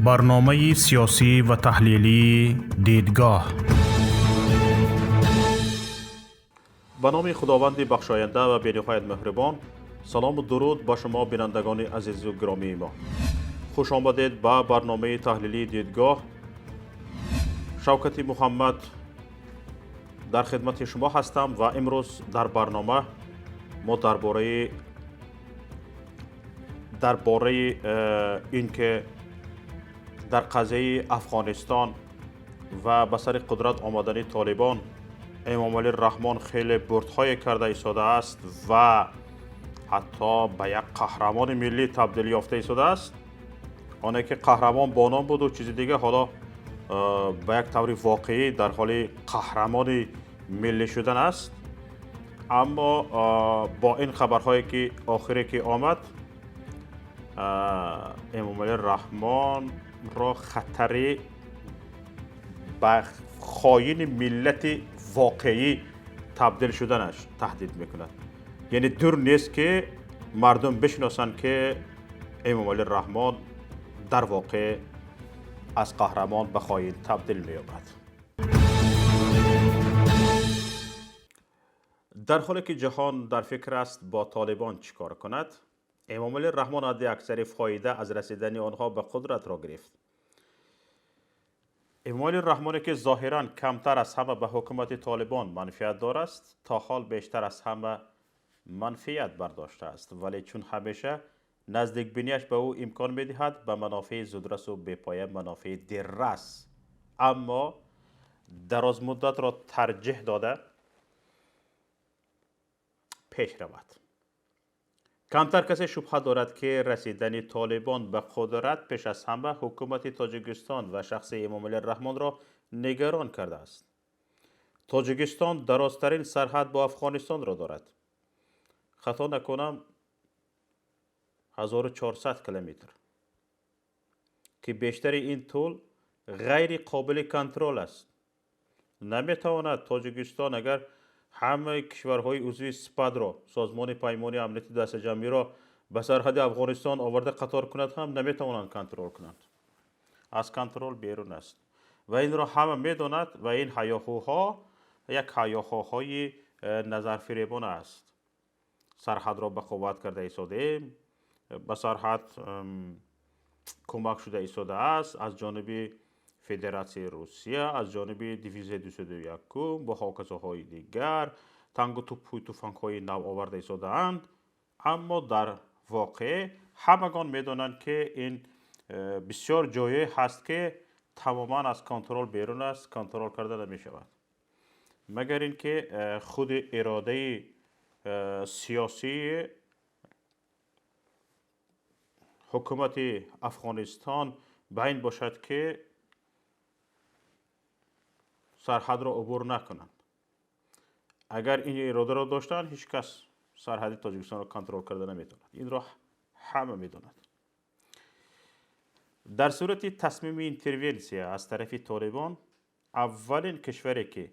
Барномаи сиёсӣ ва таҳлилии «Дидгоҳ». Ба номи Худованди бахшоянда ва бениҳоят меҳрибон, салому дуруд ба шумо, бинандагони азизу гиромии мо. Хуш омадед ба барномаи таҳлилии «Дидгоҳ». Шавкати Муҳаммад дар хидмати шумо ҳастам ва имрӯз дар барнома мо дар бораи ин ки дар қазияи Афғонистон ва ба сари қудрат омадани Толибон Эмомалӣ Раҳмон хеле бурдҳое карда истодааст ва ҳатто ба як қаҳрамони миллӣ табдил ёфта истодааст. Оне ки қаҳрамон бо ном буду чизи дига, ҳоло ба як таври воқеӣ дар ҳоли қаҳрамони миллӣ шудан аст. Аммо бо ин хабарҳое ки охире ки омад, Эмомалӣ Раҳмонро хатари ба хоини миллати воқеӣ табдил шуданаш таҳдид мекунад. Яъне дур нест, ки мардум бишиносанд, ки Эмомалӣ Раҳмон дар воқеъ аз қаҳрамон ба хоин табдил меёбад. Дар ҳоле ки ҷаҳон дар фикр аст бо Толибон чӣ кор кунад, Эмомалӣ Раҳмон ҳадди аксари фоида аз расидани онҳо ба қудратро гирифт. Эмомалӣ Раҳмоне, ки зоҳиран камтар аз ҳама ба ҳукумати Толибон манфиатдор аст, то ҳол бештар аз ҳама манфиат бардоштааст, вале чун ҳамеша наздикбинияш ба ӯ имкон медиҳад ба манофеи зудрасу бепоя манофеи деррас, аммо дарозмуддатро тарҷиҳ дода пеш равад. Камтар касе шубҳа дорад, ки расидани Толибон ба қудрат пеш аз ҳама ҳукумати Тоҷикистон ва шахси Эмомалӣ Раҳмонро нигарон кардааст. Тоҷикистон дарозтарин сарҳад бо Афғонистонро дорад, хато накунам, 1400 километр, ки бештари ин тӯл ғайри қобили контрол аст. Наметавонад Тоҷикистон, агар ҳамаи кишварҳои узви СПАДро, Созмони Паймони Амнияти Дастаҷамъиро, ба сарҳади Афғонистон оварда қатор кунад ҳам, наметавонанд контрол кунанд, аз контрол берун аст ва инро ҳама медонад. Ва ин ҳаёҳӯҳо як ҳаёҳӯҳои назарфиребона аст. Сарҳадро ба қувват карда истодем, ба сарҳад кӯмак шуда истодааст аз ҷониби Федератсияи Русия, аз ҷониби дивизияи 201 бо ҳоказоҳои дигар, тангу тӯпҳои туфангҳои нав оварда истодаанд. Аммо дар воқеъ ҳамагон медонанд, ки ин бисёр ҷое ҳаст, ки тамоман аз контрол берун аст, контрол карда намешавад, магар ин ки худи иродаи сиёсии ҳукумати Афғонистон ба ин бошад, ки сарҳадро убур накунанд. Агар ин иродаро доштанд, ҳеҷ кас сарҳади Тоҷикистонро контрол карда наметавонад, инро ҳама медонад. Дар сурати тасмими интервенсия аз тарафи Толибон, аввалин кишваре, ки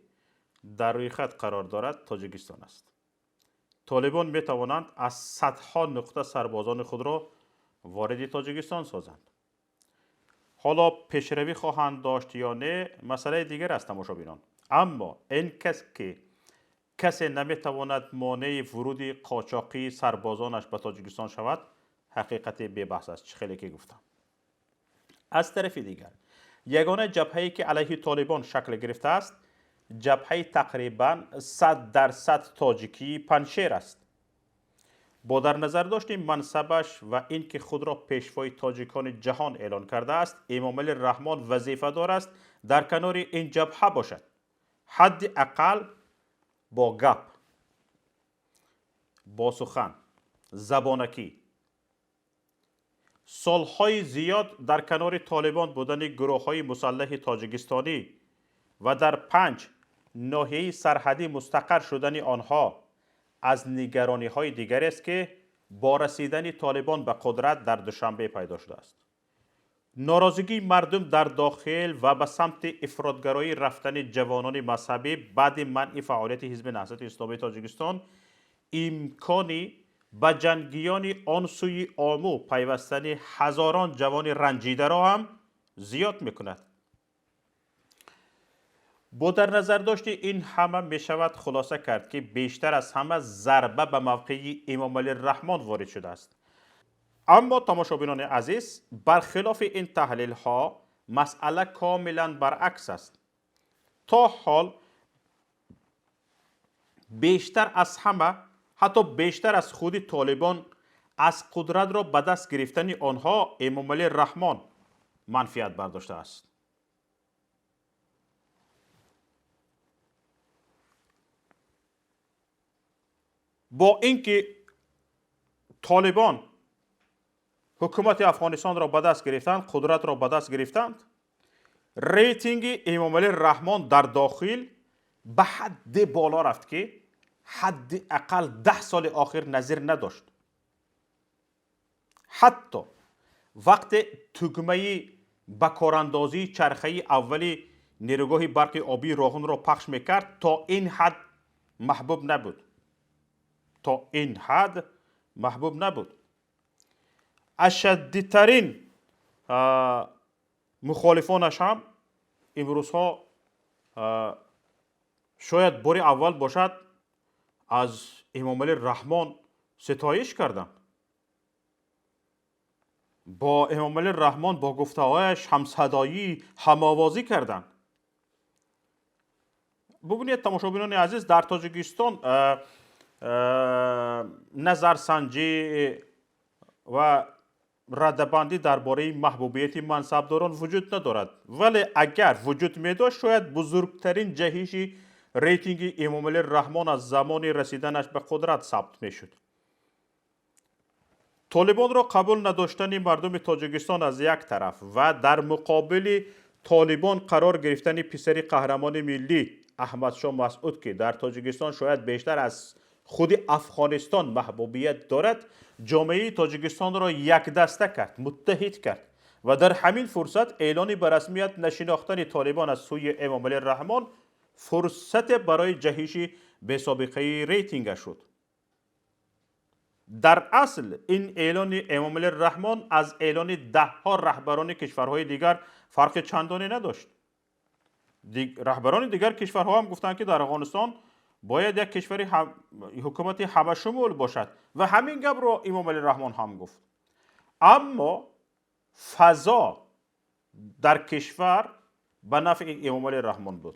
дар рӯйхат қарор дорад, Тоҷикистон аст. Толибон метавонанд аз садҳо нуқта сарбозони худро вориди Тоҷикистон созанд. Ҳоло пешравӣ хоҳанд дошт ё не, масъалаи дигар аст, тамошобинон. Аммо ин кас ки касе наметавонад монеи вуруди қочоқии сарбозонаш ба Тоҷикистон шавад, ҳақиқати бебаҳс аст, чӣ хеле ки гуфтам. Аз тарафи дигар, ягона ҷабҳае, ки алайҳи Толибон шакл гирифтааст, ҷабҳаи тақрибан 100% тоҷикии Панҷшер аст. Бо дар назар дошти мансабаш ва ин ки худро пешвои тоҷикони ҷаҳон эълон кардааст, Эмомалӣ Раҳмон вазифадор аст дар канори ин ҷабҳа бошад, ҳадди ақал бо гап, бо сухан забонакӣ. Солҳои зиёд дар канори Толибон будани гурӯҳҳои мусаллаҳи тоҷикистонӣ ва дар панҷ ноҳияи сарҳадӣ мустақар шудани онҳо аз нигарониҳои дигарест, ки бо расидани Толибон ба қудрат дар Душанбе пайдо шудааст. Норозигии мардум дар дохил ва ба самти ифротгароӣ рафтани ҷавонони мазҳабӣ баъди манъи фаъолияти Ҳизби Наҳзати Исломии Тоҷикистон, имкони ба ҷангиёни он сӯи Ому пайвастани ҳазорон ҷавони ранҷидаро ҳам зиёд мекунад. Бо дар назардошти ин ҳама мешавад хулоса кард, ки бештар аз ҳама зарба ба мавқеи Эмомалӣ Раҳмон ворид шудааст. Аммо тамошобинони азиз, бархилофи ин таҳлилҳо масъала комилан баръакс аст. То ҳол бештар аз ҳама, ҳатто бештар аз худи Толибон, аз қудратро ба даст гирифтани онҳо Эмомалӣ Раҳмон манфиат бардоштааст. Бо ин ки Толибон ҳукумати Афғонистонро ба даст гирифтанд, қудратро ба даст гирифтанд, рейтинги Эмомалӣ Раҳмон дар дохил ба ҳадде боло рафт, ки ҳадди ақал 10 соли охир назир надошт. Ҳатто вақте тугмаи ба корандозии чархаи аввали нерӯгоҳи барқи обии Роғунро пахш мекард, то ин ҳад маҳбуб набуд. То ин ҳад маҳбуб набуд. Ашаддитарин мухолифонаш ҳам имрӯзҳо шояд бори аввал бошад аз Эмомалӣ Раҳмон ситоиш карданд. Бо Эмомалӣ Раҳмон бо гуфтаҳояш ҳамсадоӣ, ҳамовозӣ карданд. Бубинед, тамошобинони азиз, дар Тоҷикистон назарсанҷӣ ва радабандӣ дар бораи маҳбубияти мансабдорон вуҷуд надорад. Вале агар вуҷуд медошт, шояд бузургтарин ҷаҳиши рейтинги Эмомалӣ Раҳмон аз замони расиданаш ба қудрат сабт мешуд. Толибонро қабул надоштани мардуми Тоҷикистон аз як тараф ва дар муқобили Толибон қарор гирифтани писари қаҳрамони миллӣ Аҳмадшоҳ Масъуд, ки дар Тоҷикистон шояд бештар аз худи Афғонистон маҳбубият дорад, ҷомеаи Тоҷикистонро якдаста кард, муттаҳид кард ва дар ҳамин фурсат эълони ба расмият нашинохтани Толибон аз сӯи Эмомалӣ Раҳмон фурсате барои ҷаҳиши бесобиқаи рейтинга шуд. Дар асл ин эълони Эмомалӣ Раҳмон аз эълони даҳҳо раҳбарони кишварҳои дигар фарқи чандоне надошт. Раҳбарони дигар кишварҳо ҳам гуфтанд, ки дар Афғонистон бояд як кишвари ҳукумати ҳамашумул бошад ва ҳамин гапро Эмомалӣ Раҳмон ҳам гуфт. Аммо фазо дар кишвар ба нафъи Эмомалӣ Раҳмон буд.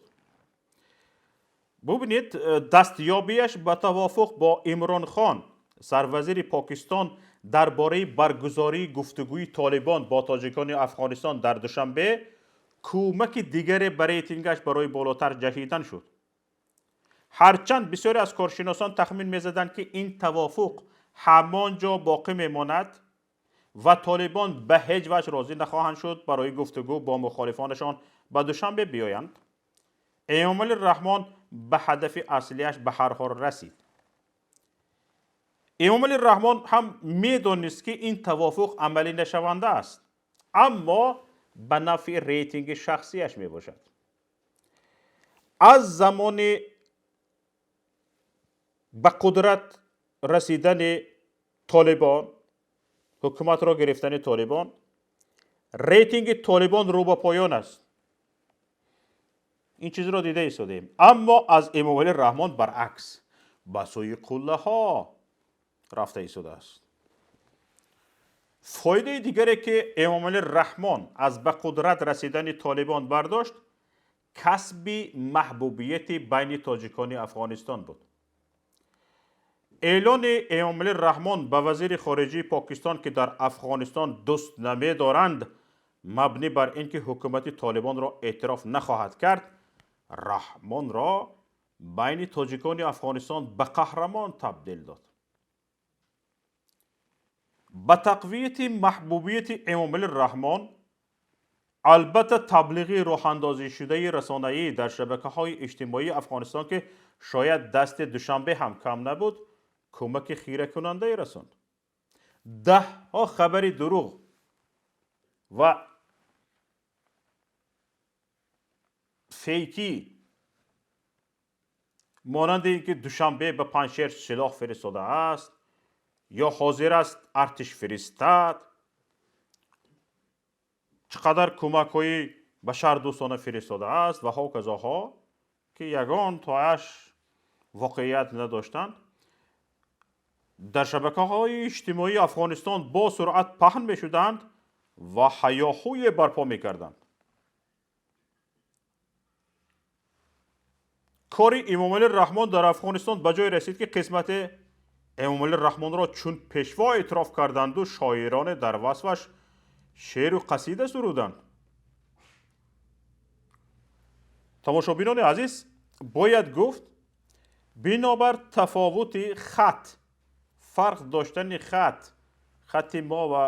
Бубинед, дастёбиаш ба тавофуқ бо Имрон Хон, сарвазири Покистон, дар бораи баргузории гуфтугӯи Толибон бо тоҷикони Афғонистон дар Душанбе кӯмаки дигаре ба рейтингаш барои болотар ҷаҳидан шуд. Ҳарчанд бисёре аз коршиносон тахмин мезаданд, ки ин тавофуқ ҳамон ҷо боқӣ мемонад ва Толибон ба ҳеҷ ваҷҳ розӣ нахоҳанд шуд барои гуфтугӯ бо мухолифонашон ба Душанбе биёянд, Эмомалӣ Раҳмон ба ҳадафи аслияш ба ҳар ҳол расид. Эмомалӣ Раҳмон ҳам медонист, ки ин тавофуқ амалӣ нашаванда аст, аммо ба нафъи рейтинги шахсияш мебошад. Аз замони ба қудрат расидани Толибон, ҳукуматро гирифтани Толибон, рейтинги Толибон рӯ ба поён аст. Ин чизро дида истодаем. Аммо аз Эмомалӣ Раҳмон баръакс ба сӯи қуллаҳо рафта истодааст. Фоидаи дигаре, ки Эмомалӣ Раҳмон аз ба қудрат расидани Толибон бардошт, касби маҳбубияти байни тоҷикони Афғонистон буд. Эълони Эмомалӣ Раҳмон ба вазири хориҷии Покистон, ки дар Афғонистон дӯст намедоранд, мабнӣ бар ин ки ҳукумати Толибонро эътироф нахоҳад кард, Раҳмонро байни тоҷикони Афғонистон ба қаҳрамон табдил дод. Ба тақвияти маҳбубияти Эмомалӣ Раҳмон албатта таблиғи роҳандозишудаи расонаӣ дар шабакаҳои иҷтимоии Афғонистон, ки шояд дасти Душанбе ҳам кам набуд, кӯмаки хиракунандае расонд. Даҳҳо хабари дурӯғ ва фейкӣ, монанди ин ки Душанбе ба Панҷшер силоҳ фиристодааст ё ҳозир аст артиш фиристад, Чӣ қадар кӯмакҳои башардӯстона фиристодааст ва ҳоказоҳо, ки ягон тоаш воқеият надоштанд, дар шабакаҳои иҷтимоии Афғонистон бо суръат паҳн мешуданд ва ҳаёҳӯе барпо мекарданд. Кори Эмомалӣ Раҳмон дар Афғонистон ба ҷое расид, ки қисмати Эмомалӣ Раҳмонро чун пешво эътироф карданду шоироне дар васфаш шеъру қасида суруданд. Тамошобинони азиз, бояд гуфт, бинобар тафовути хат, фарқ доштани хат, хати мо ва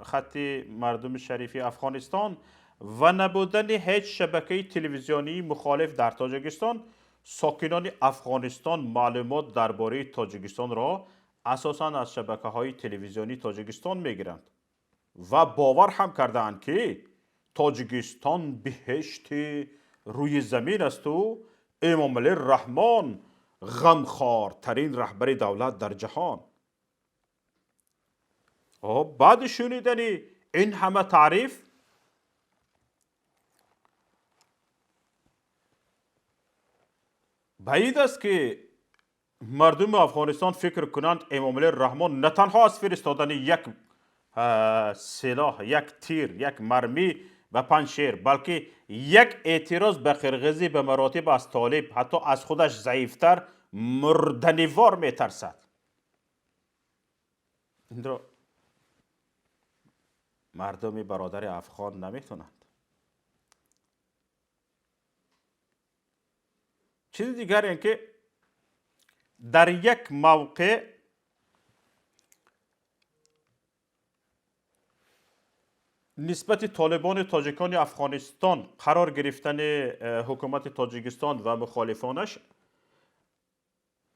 хати мардуми шарифи Афғонистон ва набудани ҳеҷ шабакаи телевизионии мухолиф дар Тоҷикистон, сокинони Афғонистон маълумот дар бораи Тоҷикистонро асосан аз шабакаҳои телевизионии Тоҷикистон мегиранд ва бовар ҳам кардаанд, ки Тоҷикистон биҳишти рӯи замин асту Эмомалӣ Раҳмон ғамхортарин раҳбари давлат дар ҷаҳон. Баъди шунидани ин ҳама таъриф баид аст, ки мардуми Афғонистон фикр кунанд, Эмомалӣ Раҳмон на танҳо аз фиристодани як силоҳ, як тир, як мармӣ ба Панҷшер, балки як эътироз ба қирғизӣ ба маротиб аз толиб, ҳатто аз худаш заифтар, мурданивор метарсад. Инро мардуми бародари афғон наметонанд. Чизи дигар ин ки дар як мавқеъ нисбати толибони тоҷикони Афғонистон қарор гирифтани ҳукумати Тоҷикистон ва мухолифонаш,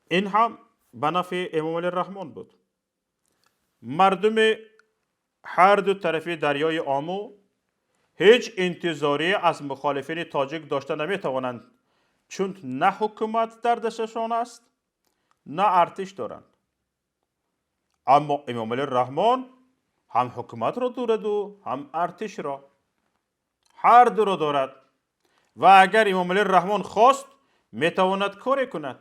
ин ҳам ба нафъи Эмомалӣ Раҳмон буд. Мардуми ҳар ду тарафи дарёи Омӯ ҳеҷ интизорӣ аз мухолифини тоҷик дошта наметавонанд, чун на ҳукумат дар дасташон аст, на артиш доранд. Аммо Эмомалӣ Раҳмон ҳам ҳукуматро дораду ҳам артишро, ҳар дуро дорад ва агар Эмомалӣ Раҳмон хост, метавонад коре кунад.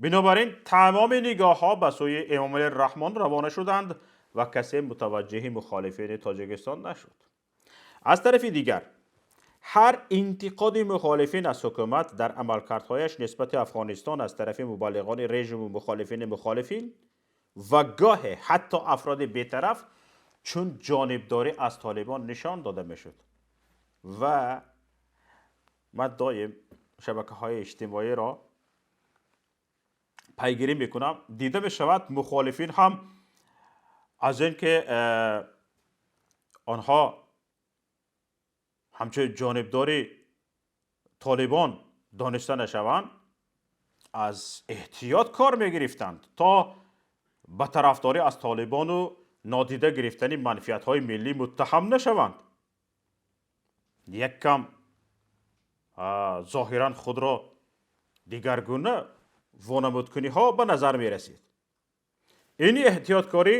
Бинобар ин тамоми нигоҳҳо ба сӯи Эмомалӣ Раҳмон равона шуданд ва касе мутаваҷҷеҳи мухолифини Тоҷикистон нашуд. Аз тарафи дигар, ҳар интиқоди мухолифин аз ҳукумат дар амалкардҳояш нисбати Афғонистон аз тарафи мубаллиғони режиму мухолифини мухолифин ва гоҳе ҳатто афроди бетараф чун ҷонибдорӣ аз толибон нишон дода мешуд. Ва ман доим шабакаҳои иҷтимоиро пайгирӣ мекунам, дида мешавад мухолифин ҳам аз ин ки онҳо ҳамчун ҷонибдори толибон дониста нашаванд, аз эҳтиёт кор мегирифтанд то ба тарафдорӣ аз толибону нодида гирифтани манфиатҳои миллӣ муттаҳам нашаванд. Як кам зоҳиран худро дигаргуна вонамудкуниҳо ба назар мерасид. Ин эҳтиёткорӣ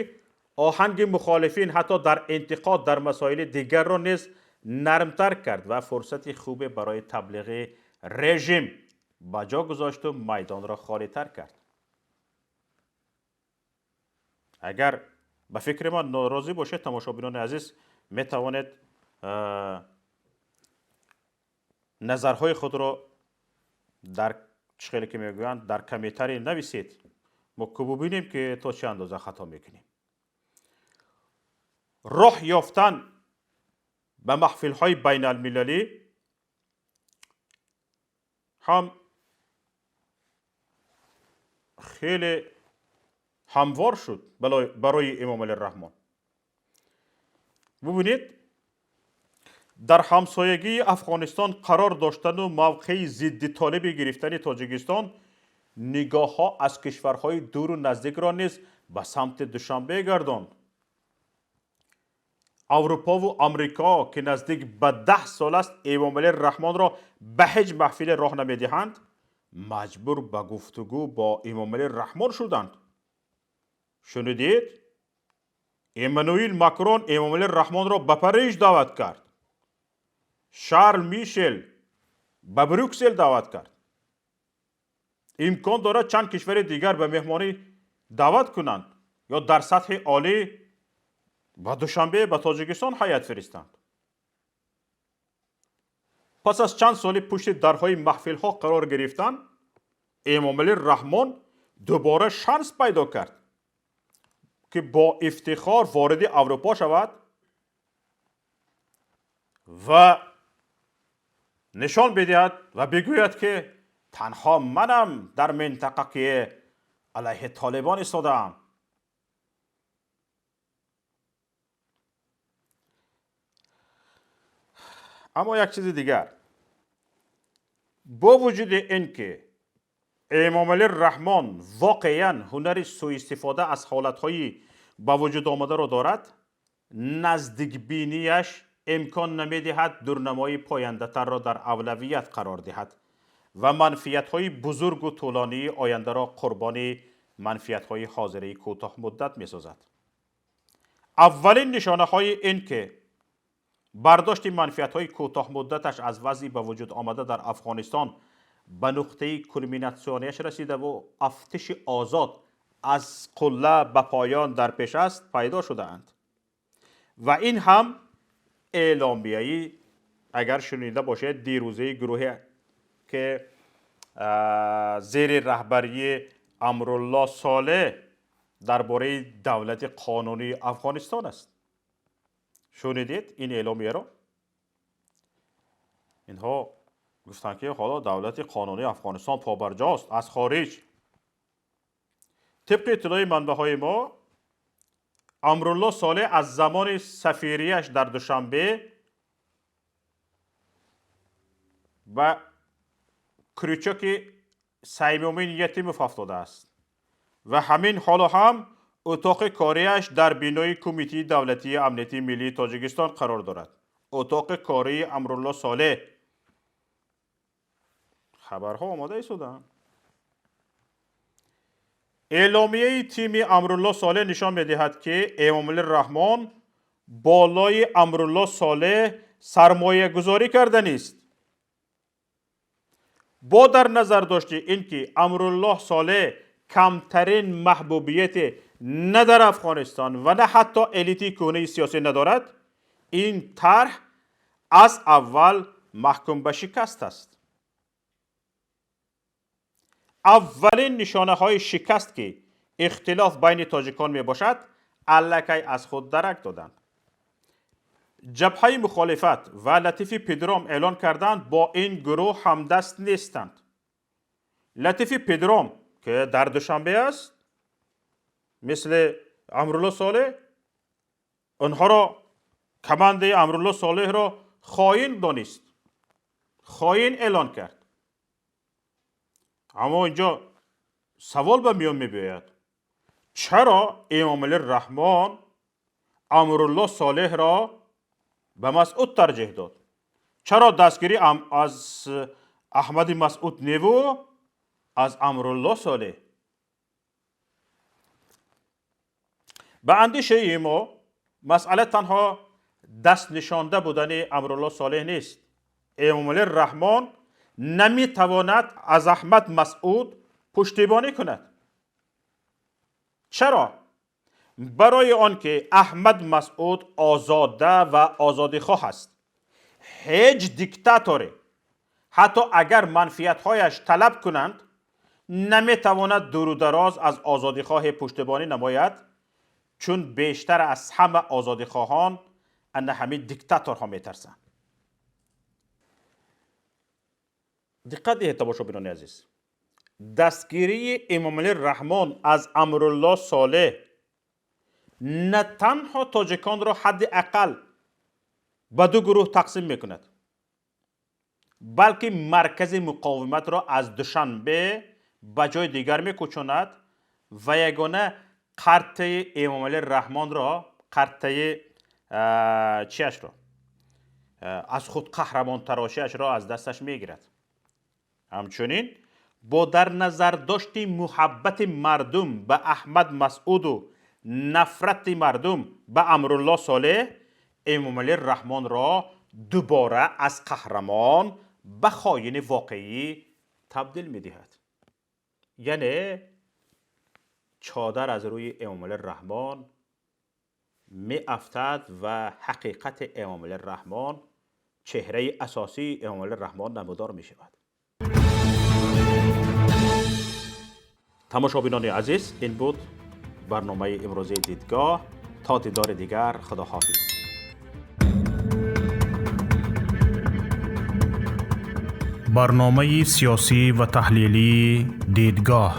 оҳанги мухолифин ҳатто дар интиқод дар масоили дигарро низ нармтар кард ва фурсати хубе барои таблиғи режим ба ҷо гузошту майдонро холитар кард. Агар ба фикри ман норозӣ бошед, тамошобинони азиз, метавонед назарҳои худро дар чӣ хеле ки мегӯянд дар комментарий нависед, мо ку бубинем, ки то чӣ андоза хато мекунем. Роҳ ёфтан ба маҳфилҳои байналмилалӣ ҳам хеле ҳамвор шуд барои Эмомалӣ Раҳмон. Бубинед, дар ҳамсоягии Афғонистон қарор доштану мавқеи зидди толиби гирифтани Тоҷикистон нигоҳҳо аз кишварҳои дуру наздикро низ ба самти Душанбе гардонд. Аврупову Амрико, ки наздик ба 10 сол аст Эмомалӣ Раҳмонро ба ҳеҷ маҳфиле роҳ намедиҳанд, маҷбур ба гуфтугӯ бо Эмомалӣ Раҳмон шуданд. Шунидед? Эммануил Макрон Эмомалӣ Раҳмонро ба Париж даъват кард. Шарл Мишел ба Брюксел даъват кард. Имкон дорад, чанд кишвари дигар ба меҳмонӣ даъват кунанд ё дар сатҳи олӣ ба Душанбе, ба Тоҷикистон ҳайат фиристанд. Пас аз чанд соли пушти дарҳои маҳфилҳо қарор гирифтан, Эмомалӣ Раҳмон дубора шанс пайдо кард, ки бо ифтихор вориди Аврупо шавад ва нишон бидиҳад ва бигӯяд, ки танҳо манам дар минтақа, ки алайҳи Толибон истодаам. Аммо як чизи дигар, бо вуҷуди ин ки Эмомалӣ Раҳмон воқеан ҳунари сӯистифода аз ҳолатҳои ба вуҷуд омадаро дорад, наздикбинияш имкон намедиҳад дурнамои пояндатарро дар авлавият қарор диҳад ва манфиатҳои бузургу тӯлонии ояндаро қурбони манфиатҳои ҳозираи кӯтоҳмуддат месозад. Аввалин нишонаҳои ин ки бардошти манфиатҳои кӯтоҳмуддаташ аз вазъи ба вуҷуд омада дар Афғонистон ба нуқтаи кулминатсионияш расидаву афтиши озод аз қулла ба поён дар пеш аст, пайдо шудаанд. Ва ин ҳам эъломияи, агар шунида бошед, дирӯзаи гурӯҳе ки зери раҳбарии Амрулло Солеҳ дар бораи давлати қонунии Афғонистон аст. Шунидед ин эъломияро? Инҳо гуфтанд, ки ҳоло давлати қонунии Афғонистон побарҷост аз хориҷ. Тибқи иттилои манбаъҳои мо, Амрулло Солеҳ аз замони сафирияш дар Душанбе ба крючоки Саймумин Ятимов афтодааст ва ҳамин ҳоло ҳам утоқи кориаш дар бинои Кумитаи давлатии амнияти миллии Тоҷикистон қарор дорад. Утоқи кории Амрулло Солеҳ. Хабарҳо омода истодаанд. Эъломияи тими Амрулло Солеҳ нишон медиҳад, ки Эмомалӣ Раҳмон болои Амрулло Солеҳ сармоягузорӣ карданист. Бо дар назар дошти ин ки Амруллоҳ Солеҳ камтарин маҳбубияте на дар Афғонистон ва на ҳатто элитаи кӯҳнаи сиёсӣ надорад, ин тарҳ аз аввал маҳкум ба шикаст аст. Аввалин нишонаҳои шикаст, ки ихтилоф байни тоҷикон мебошад, аллакай аз худ дарак доданд. Ҷабҳаи мухолифат ва Латифи Педром эълон карданд, бо ин гурӯҳ ҳамдаст нестанд. Латифи Педром, ки дар Душанбе аст, мисли Амрулло Солеҳ, онҳоро, командаи Амрулло Солеҳро, хоин донист, хоин эълон кард. Аммо инҷо савол ба миён мебиёяд: чаро Эмомалӣ Раҳмон Амрулло Солеҳро ба Масъуд тарҷеҳ дод? Чаро дастгирӣ аз Аҳмади Масъуд неву аз Амрулло Солеҳ? Ба андешаи мо, масъала танҳо дастнишонда будани Амрулло Солеҳ нест. Эмомалӣ Раҳмон наметавонад аз Аҳмад Масъуд пуштибонӣ кунад. Чаро? Барои он ки Аҳмад Масъуд озода ва озодихоҳ аст. Ҳеҷ диктаторе, ҳатто агар манфиатҳояш талаб кунанд, наметавонад дуру дароз аз озодихоҳе пуштибонӣ намояд, чун бештар аз ҳама озодихоҳон ана ҳамин диктаторҳо метарсанд. Диққат диҳед, тамошобинони азиз, дастгирии Эмомалӣ Раҳмон аз Амрулло Солеҳ на танҳо тоҷиконро ҳадди ақал ба ду гурӯҳ тақсим мекунад, балки маркази муқовиматро аз Душанбе ба ҷои дигар мекӯчонад ва ягона қартаи Эмомалӣ Раҳмонро, қартаи чиашро, аз худ қаҳрамонтарошиашро аз дасташ мегирад. Ҳамчунин бо дар назардошти муҳаббати мардум ба Аҳмад Масъуду нафрати мардум Ба Амрулло Солеҳ Эмомалӣ Раҳмонро дубора аз қаҳрамон ба хоини воқеӣ табдил медиҳад. Яъне чодар аз рӯи Эмомалӣ Раҳмон меафтад ва ҳақиқати Эмомалӣ Раҳмон, чеҳраи асосии Эмомалӣ Раҳмон намудор мешавад. Тамошобинони азиз, ин буд барномаи имрӯзаи Дидгоҳ. То дидори дигар, худоҳофиз. Барномаи сиёсӣ ва таҳлилии Дидгоҳ.